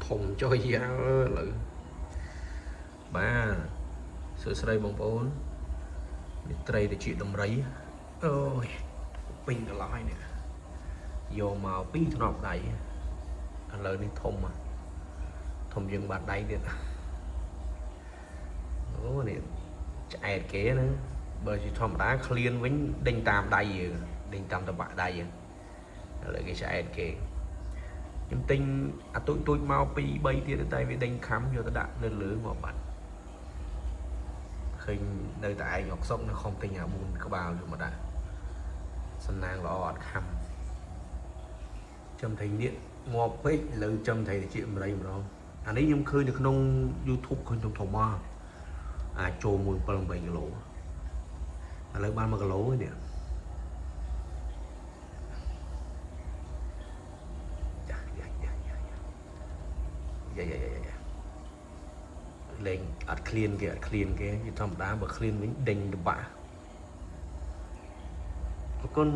ធំចុយយ៉ាឥឡូវបាទសួស្តីបងប្អូននេះត្រីទៅជាដំរីអូយពេញកន្លោះហើយនេះយកមកពីរថ្នប់ដៃឥឡូវនេះធំហ៎ធំជាងបាតដៃទៀតអូនេះឆ្អែតគេណាបើជាធម្មតាឃ្លានវិញដេញតាមដៃយើងដេញតាមតបាក់ដៃយើងឥឡូវគេឆ្អែតគេ ខ្ញុំទិញអាទូចទូចមក2 3ទៀតតែវាដេញខំយកទៅដាក់នៅលើមកបាត់ឃើញនៅតែឯងអុកសុកនៅខំទិញអា4ក្បាលយកមកដាក់សំណាងល្អអត់ខំចំថៃនេះងាប់ពេកលើចំថៃតិចម្រៃម្ដងអានេះខ្ញុំឃើញនៅក្នុង YouTube ឃើញធំធំមកអាចចូល1 7 8គីឡូឥឡូវបាន1គីឡូហើយនេះយ៉ាយ៉ាយ៉ាយ៉ាយ៉ាយ៉ាយ៉ាយ៉ា លេងអត់ឃ្លានគេអត់ឃ្លានគេជាធម្មតាបើឃ្លានវិញដេញតបាក់អរគុណ។